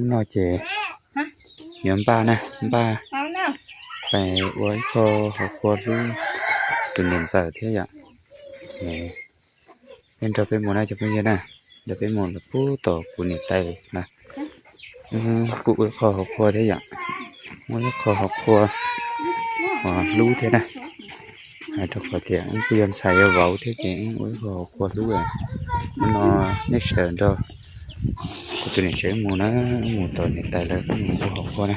Hnub no ces yuav npaj na, npaj pais ua ib qho hauv qhua hlub tus niam ntxawm thiab yom. Peb nrog peb mus na cov phooj ywg na, nrog peb mus lawm puag tom kuv niam tais na. Kuj ua ib qho hauv qhua thiab yom, ua ib qho hauv qhua uas hlub thiab na. Rau qhov tias wb kuj yog ntxhais yog vauv thiab ces wb ua ib qho hauv qhua hlub. Hnub no next time nrog kuv tus niam tsev mus na, mus tom niam tais lawv mus ua hauv qhua na.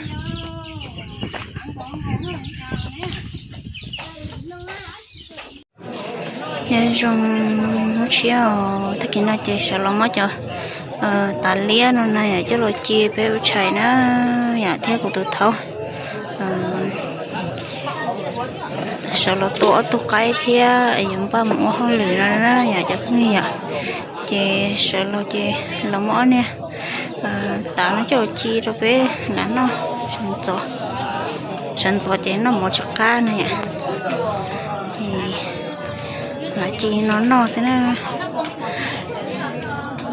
Nyob zoo hnub tshiab os, tag kis no ces sawv los muab cov tav liab no na yom coj los ci peb ua tshais na yom, thiab kuv tus thaub sawv los tua ob tug qaib thiab yuav npaj mus ua hauj lwm no na yom cov phooj ywg yom. Ces sawv los ces los muab ob niag tav no coj los ci rau peb lam noj, sawv ntxov ces noj mov tsis qab na yom. Ces lam ci no noj xwb na.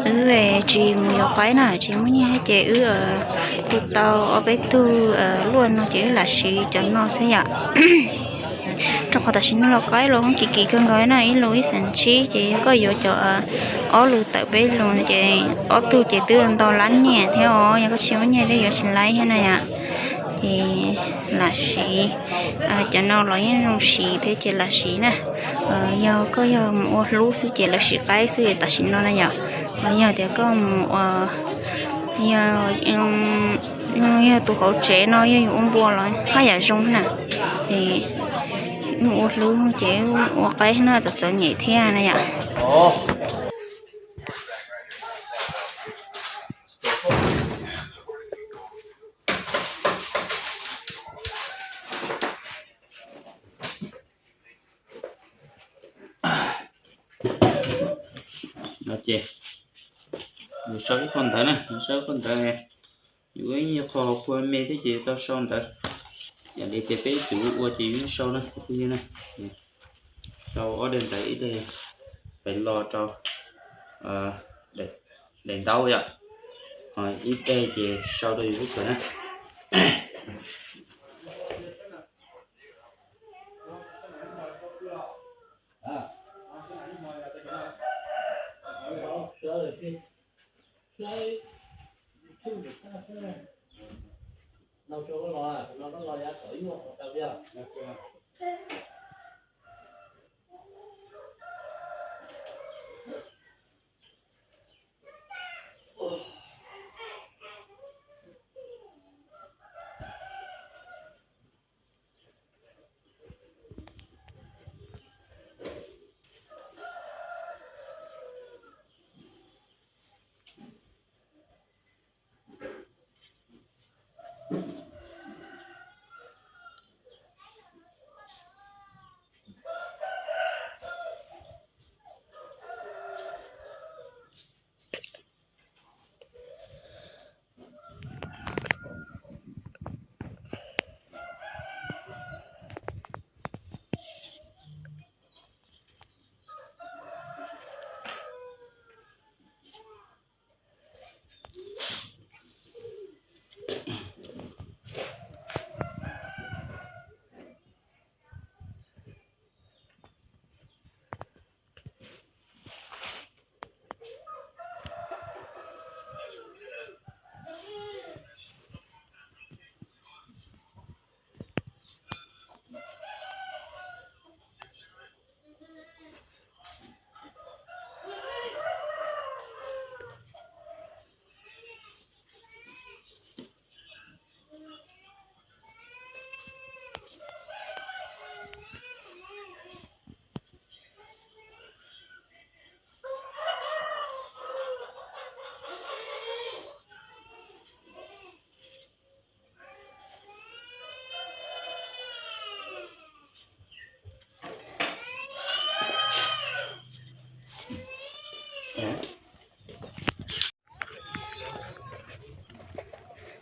Wb tsis mus yuav qaib na, tsis muaj nyiaj ces wb tu tau ob peb tug luaj no ces wb lam siv cov no xwb yom. Rau qhov tam sim no los qaib los kim kim kawg nkaus na, ib lus ib xees tsib ces yog koj yuav cov ob lus tawm peb lus ces ob tug ces twb nto lab nyiaj thiab os, yog koj tsis muaj nyiaj twb yuav tsis laib thiab na yom. Ces lam siv, cov no los yeej zoo siv thiab ces lam siv na. Yog koj yog mus ua hlub xwb ces lawv siv qaib xwb tam sim no na yom. Yog tias koj mus ua, yog tus hauv tsev no yog yuav ua npua los haj yam zoo na. Ces mus ua hlub ces ua qaib na txom txom nyem thiab na yom. No ces yus sau ib qho ntawv na, yus sau ib qho ntawv, yus ua ib qho qhua me thiab ces tau sau ntawv. Yam li tias peb ib txwm ua ces yus sau na, ua na, sau ob daim ntawv, ib daim pem los rau daim ntaub yom, ho ib daim ces sau rau yus lub kawm na.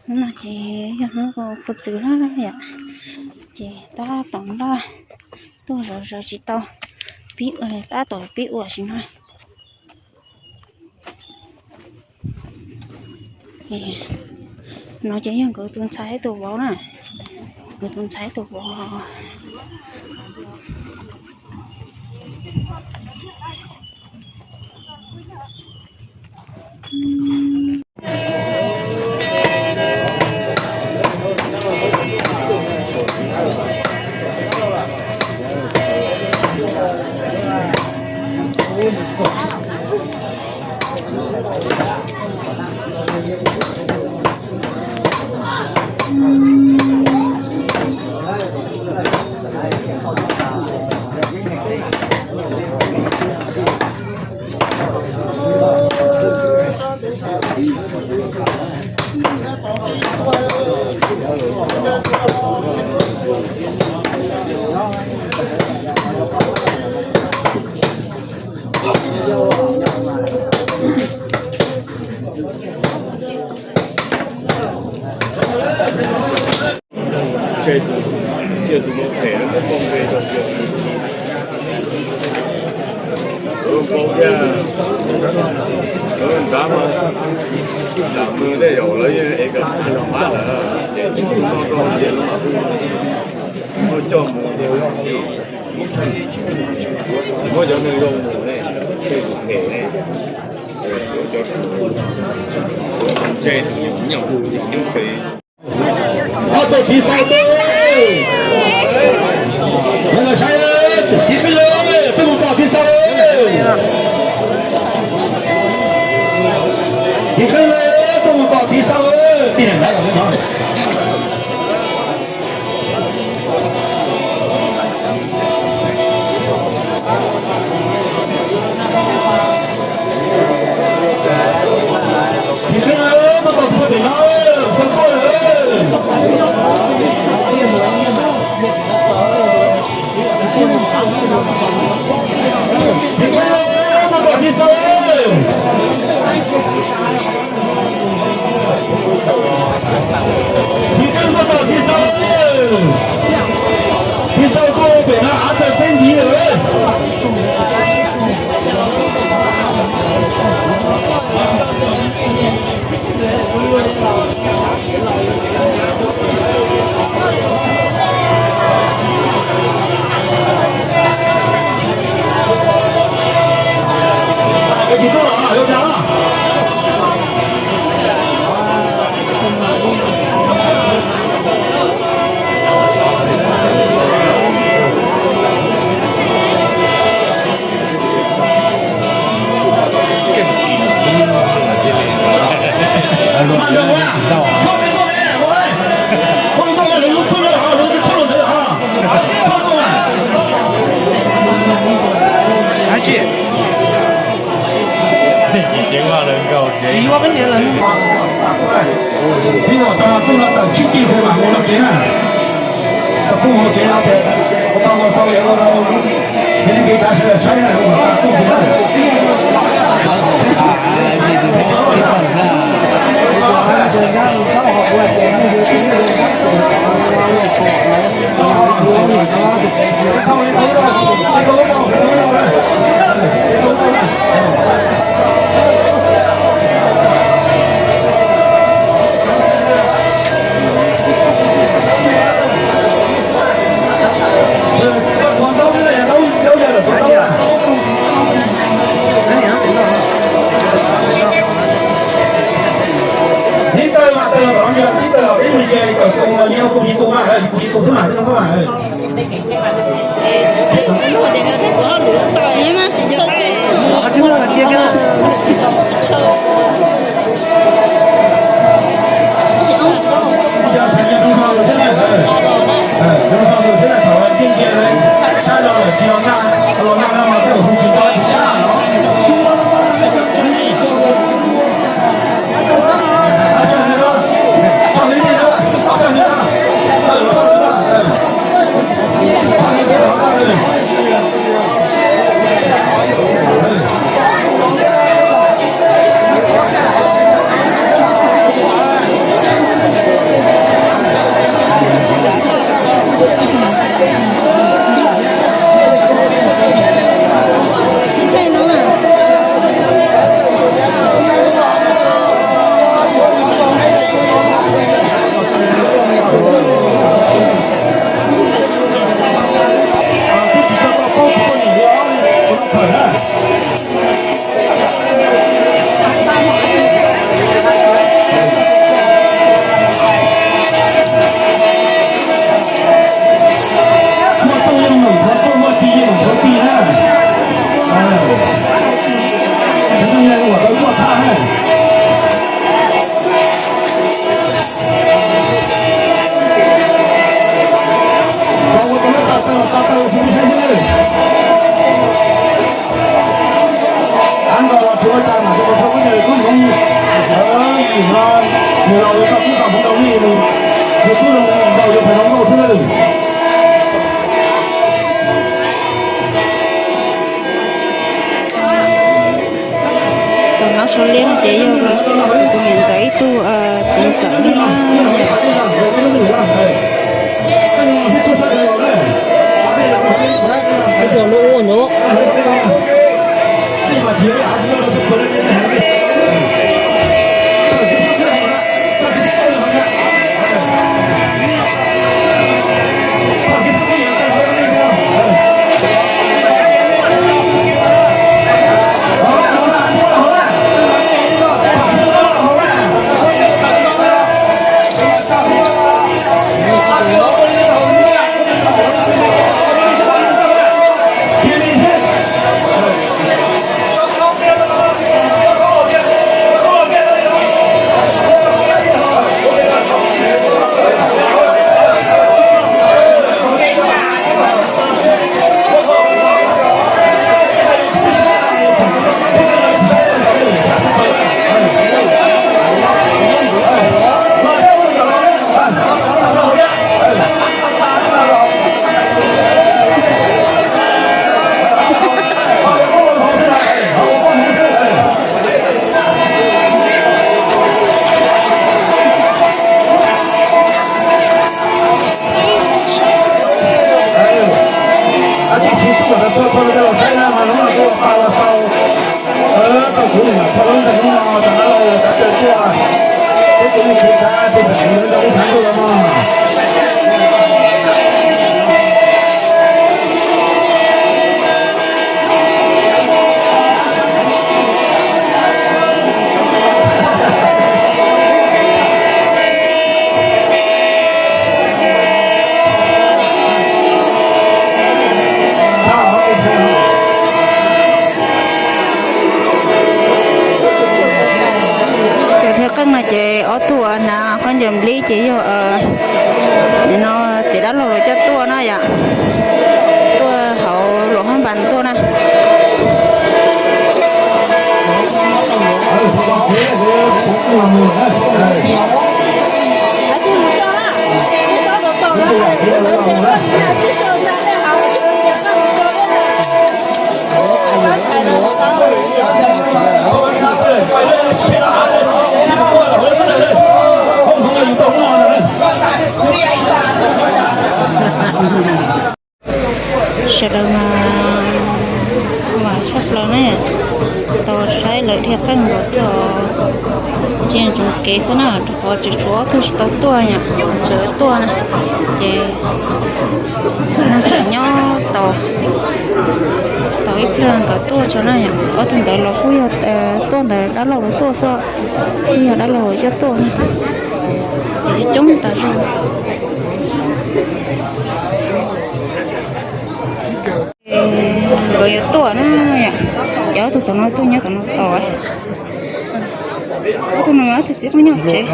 Hnub no ces yog hnub kuv txwv na yom, ces tab tom npaj tuaj zov zov tsis tau, pib tab tom pib ua sim no. No ces yog nkawd tus ntxhais tus vauv na, nkawd tus ntxhais tus vauv. Tus pom phem no muab poob npe rau cov, poob thiab. Lawv nrad mas, nram mus tej zaum lawv yeej ev kom los pab lawm, ces tsis tau noj rau ces lawv mam muab coj mus. Muab cov neeg zoo mus ne, tej tus phem ne, yuav cov, ntse tus nyuam nyuj tus nyuj phem. Ob tug txiv xaw, saib, txiv qeej lawm, tuaj mus pom txiv xaw. Txiv qeej lawm, tuaj mus pom txiv xaw, tij neem ntawd los no. Txiv xaw, txiv xaw, txiv xaw tuaj pem no av tawm peb ntiv lawm. Tib tawg mas tawg los tom no, tib tawg los peb mus ce kom tus los yog tus tsis tus mas, tus tsis tus xwb mas, xwb mas. Tus nyob sau liab no ces yog tus niam ntxawm ib tug txiv ntxawm li no. Cov dhia qeej no ces ob tug hnav khaub ncaws nplib ces yog no txiv dab laug lawv coj tuaj na yom, tuaj hauv luam hab npas tuaj na. Sawv daws mas, mas tshaj plaws ne, tau saib lawv dhia qeej nkaus xwb os. Tsis tsoom kev xwb na, rau qhov tseem tshuav ob tug tsis tau tuaj yom, tseem tuaj na. Ces neeg tseem nyob tos, tos ib pliag nkawd tuaj tso na yom. Ob tug ntawd los kuj yog tuaj ntawd dab laug lawv tuaj xwb, kuj yog dab laug lawv coj tuaj na. Ces coob tas zog. Nkawd yuav tuaj na yom, ces ob tug tom no tuaj nyob tom no tos. Ob tug no ob tug txiv qoob nyob tsev.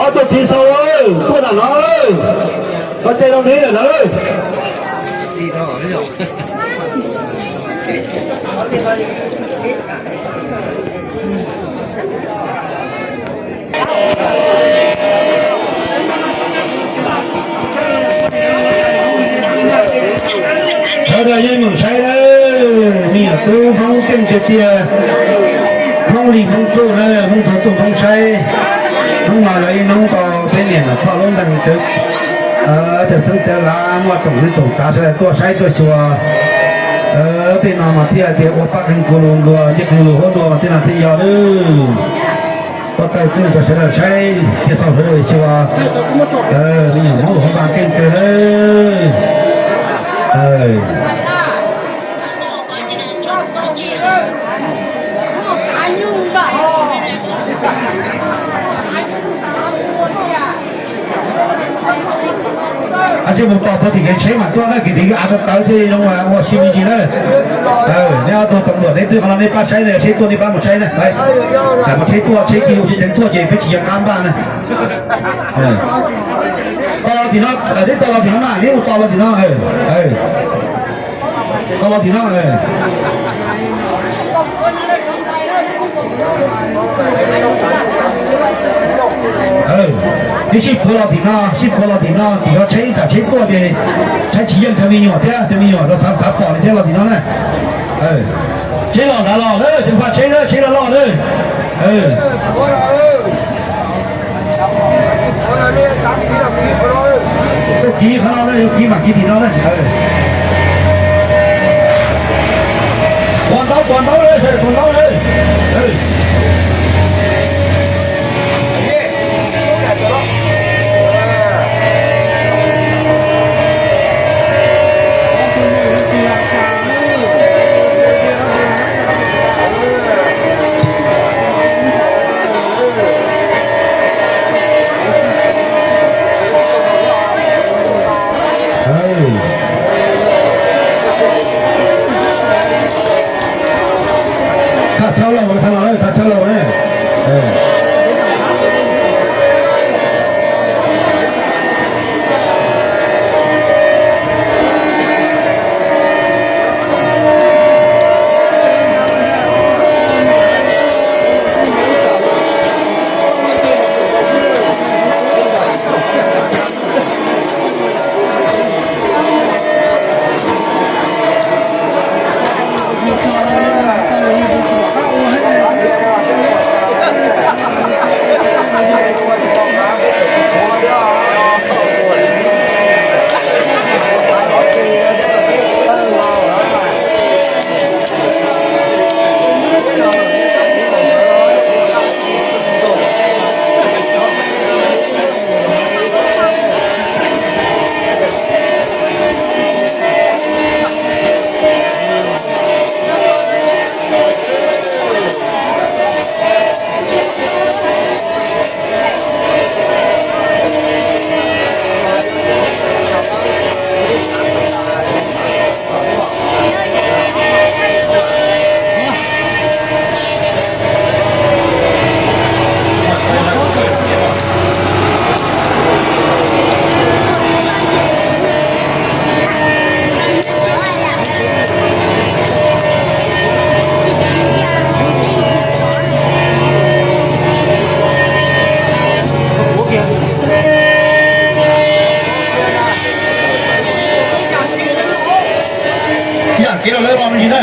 Ob tug txiv sau tuaj nram no, koj tej rau neb lawm na. Sawv daws yeej meem saib na, me nyuam tub Hmoob keej tiag tiag, Hmoob li Hmoob txuj na, Hmoob txuj Hmoob saib. Hnub no yog ib hnub tau peb niam Thoj Lub Ntees cawv xeeb cawv lav muaj tsoom neej tsoom tsav sawv daws tuaj saib tuaj xyuas. Tej no mas thiaj tias ua paj qeeg ku lus dua, ncej qeeg lus huab dua mas tej no thiaj yog lawm. Ua taw keej rau sawv daws saib thiaj xaus sawv daws xyuas. Me nyuam Hmoob lus hauv npas keej kawg na. Ab, tsis mus tos puag tim kev tsheb mam tuaj na, kev tim av tawv tawv thiaj zoo ua si me ntsis na. Neb ob tug toom luam neb twb qhov no neb pab saib na, tsheb tuaj neb pab mus saib na. Mus tsheb tuaj tsheb ci u ceev tuaj ces peb tsis nco qab npaj na. Tos los tim no, neb tos los tim no mas, neb mus tos los tim no. Tos los tim no. Sib puav los tim no, sib puav los tim no, tim no tsheb ib tsam tsheb tuaj ces tsheb tsis yeej cov me nyuam thiab, cov me nyuam los xav xav pom li thiab los tim no na. Tsheb los nrad los lawm, cov pha tsheb na, tsheb los los lawm. Tuaj kiv qhov no na, yuav kiv mam kiv tim no na. Tua ntaub, tua ntaub lawm, tua ntaub lawm. Thaj chaw laus, thaj chaw laus, thaj chaw laus ne. Yam kev los lawv los me ntsis na.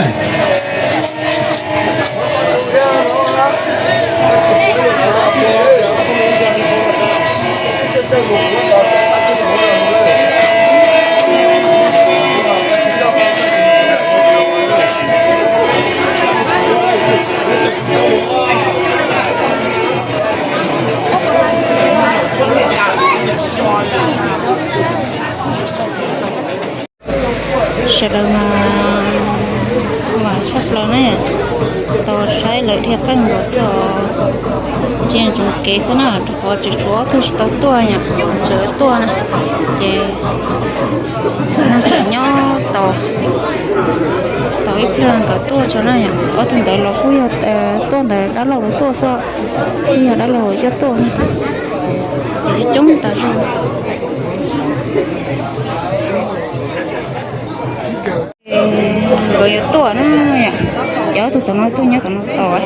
Sawv daws mas, mas tshaj plaws na, tau saib lawv dhia qeej nkaus xwb os. Ntsia ntsoov kev xwb na, rau qhov tseem tshuav ob tug tsis tau tuaj yom, tseem tuaj na. Ces no tseem nyob tau, tau ib pliag nkawd tuaj tso na yom. Ob tug ntawd los kuj yog tuaj ntawd dab laug lawv tuaj xwb, kuj yog dab laug lawv coj tuaj na. Ces coob tas zog. Nkawd yuav tuaj na yom, ces ob tug tom no tuaj nyob tom no tos.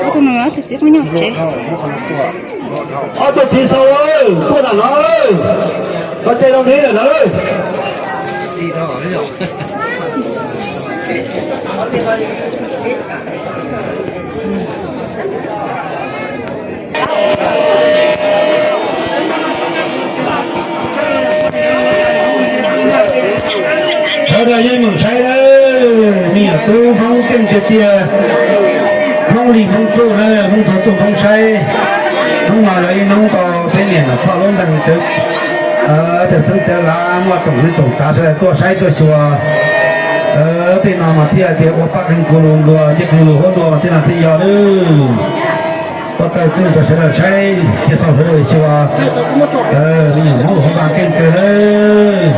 Ob tug no ob tug txiv qoob nyob tsev. Ob tug txiv sau tuaj nram no, koj tej rau neb nram no. Sawv daws yeej meem saib lawm, me nyuam tub Hmoob keej tiag tiag, Hmoob li Hmoob txuj na, Hmoob txuj Hmoob saib. Hnub no yog ib hnub tau peb niam Nom Thoj lub ntees cawv, cawv xeeb cawv lav muaj rooj hwv rooj kav sawv daws tuaj saib tuaj xyuas. Tej no mas thiaj tias ua pab qeej kuv lus dua, ncej qeej lus huab dua mas tej no thiaj yog lawm. Ua tau txuj rau sawv daws saib, cia sau sawv daws xyuas. Me nyuam Hmoob lus hauv npas keej kawg lawm.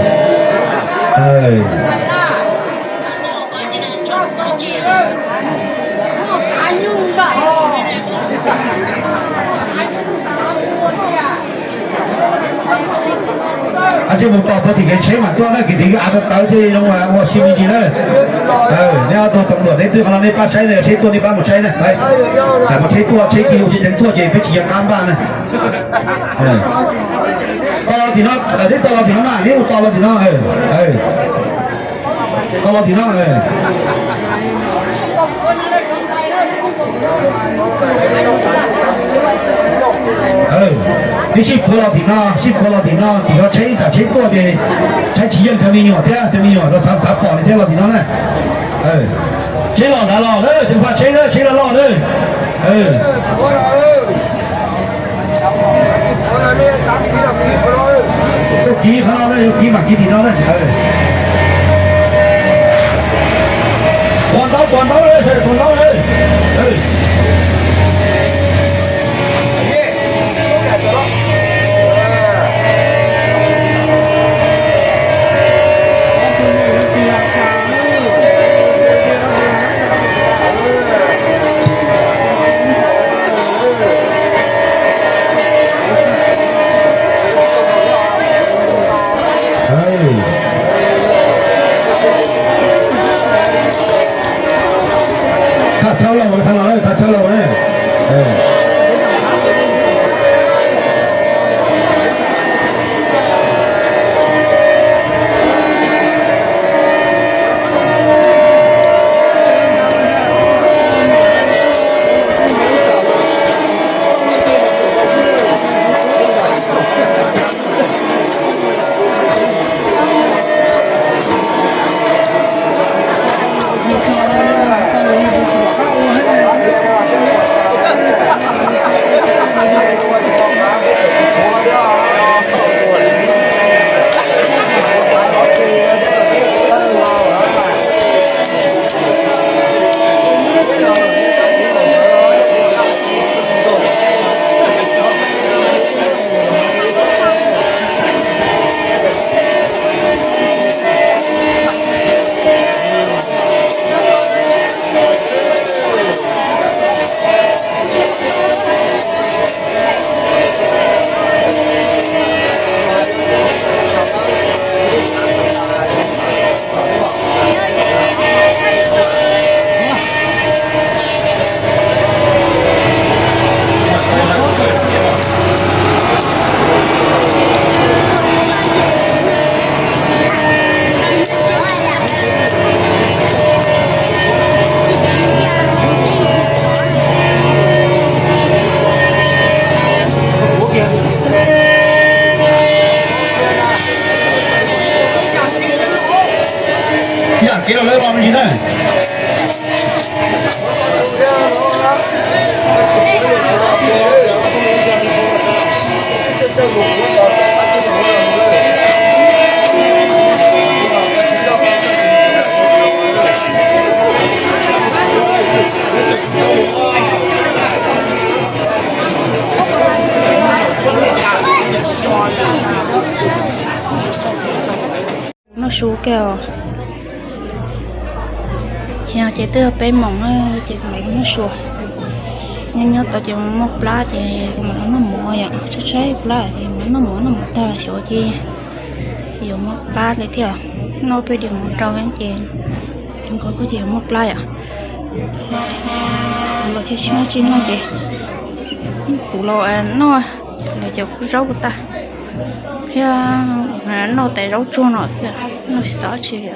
Thiaj mus tos puag tim kev tsheb mas tuaj na, kev tsheb av tawv tawv thiaj zoo ua si me ntsis na. Nej ob tug toom luam neb twb qhov no neb pab saib na, tsheb tuaj neb pab mus saib na. Mus tsheb tuaj tsheb ci ua ceev ceev tuaj ces peb tsis nco qab npaj na. Tos los tim no, neb tos los tim no mas, neb mus tos los tim no. Tos los tim no. Neb sib puav los tim no, sib puav los tim no, tim no tsheb, tsam tsheb tuaj ces tsheb tsis yeej cov me nyuam thiab, cov me nyuam los xav xav pom li thiab los tim no na. Tsheb los nrad los na, ceev faj tsheb na, tsheb los los na. Yog kiv qhov no na, yog kiv mam kiv tim no na. Tua ntaub, tua ntaub na, tua ntaub na. Thaj thawb lauj, thaj thawb lauj na. Yam kev los lawv los me ntsis na. Noj su kiag os. Ces, ces twb yog peb moos na, ces kuv mam noj su. Nyob nyob tau ces muaj plab ces kuv mam noj mov yom, tshaib tshaib plab ces noj mov, noj mov tag xyov ces yuav muaj plab li thiab. Noj peb diav mov rau ces nkaus koj ces yuav muaj plab yom. Kuv los thiaj tsis noj tsis noj ces kuv los noj lawv cov kua zaub kuv tag thiab noj tais zaub tsuag no xwb, noj tsis tau dab tsi li.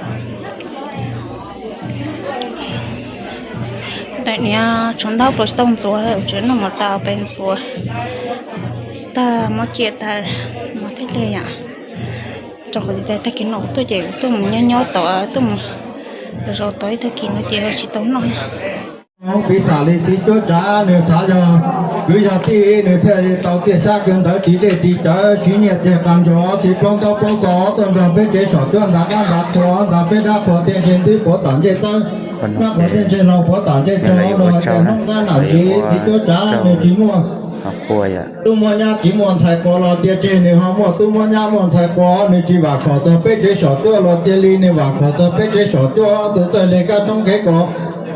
Daim niag tshuav ntaub plaws tsis tau ntxuav, tseem noj mov tas pes ntxuav tag, muab cia tas mas thiaj li yom. Rau qhov tias tag kis no tuaj ces tuaj mus nyob nyob tod, tuaj mus zaum tod ib tag kis no ces tsis tau noj. Piv xam li txiv cuab tsav nws xav yog kwv yog tij nws thiaj li tau txiaj xyab kawg ntawd, ris dej ris cawv siv nyiaj txiag qas ntsoov tsis plaub ntaub plaub xov tuaj nrog peb tsev saum cuab ntav dab ntav qhua ntav peb dab qhua tiaj ntseg ntwb puav tam ncej txawb, dab qhua tiaj ntseg laug puav tam ncej tog no hais tias hnub qab nam ntsis txiv cuab tsav nws tsis muaj tub muaj nyab tsis muaj ntxhais quav los tias tseg nws ho muaj tub muaj nyab muaj ntxhais quav, nws tsis vam khom txog peb tsev saum cuab los cia li nws vam khom txog peb tsev saum cuab. Tus txawj leg kab tshoob kev kos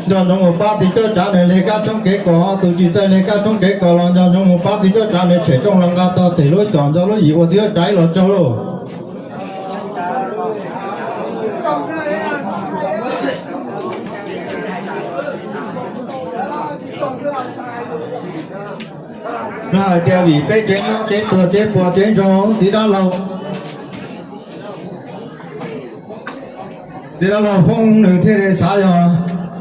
nco ntsoov mus pab txiv cuab tsav nws leg kab tshoob kev kos, tus tsis txawj leg kab tshoob kev kos los nco ntsoov mus pab txiv cuab tsav nws tshem rooj los nqa tog txem lub xyom nco lub yim ua txiv cuab tsav ib los tsaug lauj. Nws hais tias vim peb tsev mob tsev tuag tsev puas tsev ntsoog txiv dab laug, txiv dab laug Foob nws thiaj li xav yog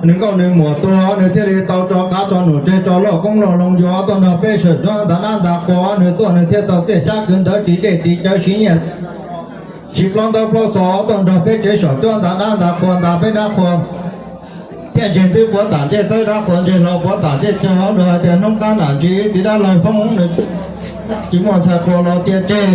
nws nkauj nws muam tuag nws thiaj li tau tso qab tso num tseg tso loj koob loj loo yuav tuaj nrog peb sawv tuaj ntav dab ntav qhua, nws tuaj nws thiaj tau txiaj xyab kwv ntawv ris dej ris cawv siv nyiaj siv plaub ntaub plaub xov tuaj nrog peb tsev saum cuab ntav dab ntav qhua ntav peb dab qhua. Thiaj ntseg twb puav tam ncej txawb dab qhua ntseg hlau puav tam ncej cog, luag hais tias hnub qab nam ntsis txiv dab laug Foob nws tsis muaj ntxhais quas los cia tseg,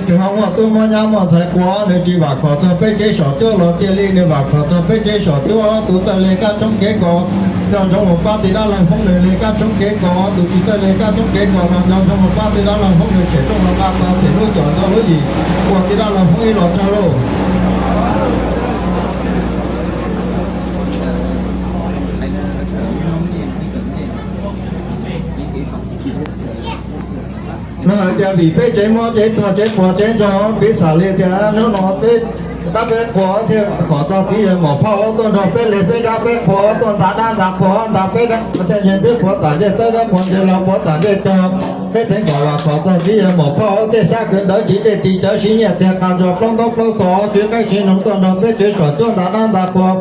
nws ho muaj tub muaj nyab muaj ntxhais quas nws tsis vam khom txog peb tsev saum cuab los cia li, nws vam khom txog peb tsev saum cuab tus txawj li kab tshoob kev kos. Nco ntsoov mus pab txiv dab laug Foob nws li kab tshoob kev kos, tus tsis txawj li kab tshoob kev kos los nco ntsoov mus pab txiv dab laug Foob nws tshem rooj los nqa txog them lub xyom nco lub yim uas txiv dab laug Foob ib los tsaug lauj. Nws hais tias vim peb tsev mob tsev tuag tsev puas tsev ntsoog piv xam li tias hnub no peb dab peb qhua thiaj khom txog txiv yawg muam phauj tuaj nrog peb leg peb dab peb qhua tuaj ntav dab ntav qhua ntav peb dab qhua thiaj ntseg twb puav tam ncej txawb dab qhua ntseg hlau puav tam ncej cog. Peb theej kom vam khom txog txiv yawg muam phauj txiaj xyab kwv ntawv ris dej ris cawv siv nyiaj txiag qas ntsos plaub ntaub plaub xov siv qaib siv noog tuaj nrog peb tsev saum cuab ntav dab ntav qhua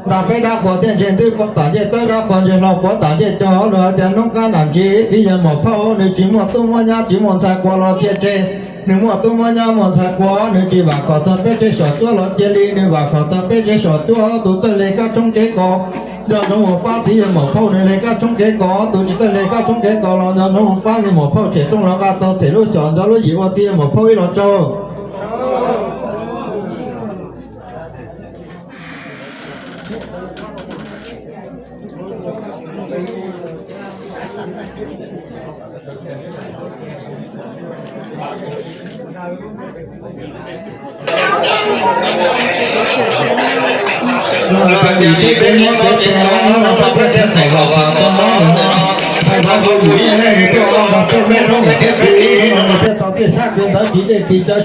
ntav peb dab qhua thiaj ntseg twb puav tam ncej txawb dab qhua ntseg hlau puav tam ncej cog. Luag hais tias hnub qab nam ntsis txiv yawg muam phauj nws tsis muaj tub muaj nyab tsis muaj ntxhais quas los cia tseg, nws muaj tub muaj nyab muaj ntxhais quas nws tsis vam khom txog peb tsev saum cuab los cia li, nws vam khom txog peb tsev saum cuab tus txawj leg kab tshoob kev kos. Nco ntsoov mus pab txiv yawg muam phauj nws leg kab tshoob kev kos, tus tsis txawj leg kab tshoob kev kos los nco ntsoov mus pab txiv yawg muam phauj tshem rooj los nqa txog them lub xyom nco lub yim ua txiv yawg muam phauj ib los tsaug. Tau txiaj xyab kwv ntawv ris dej ris cawv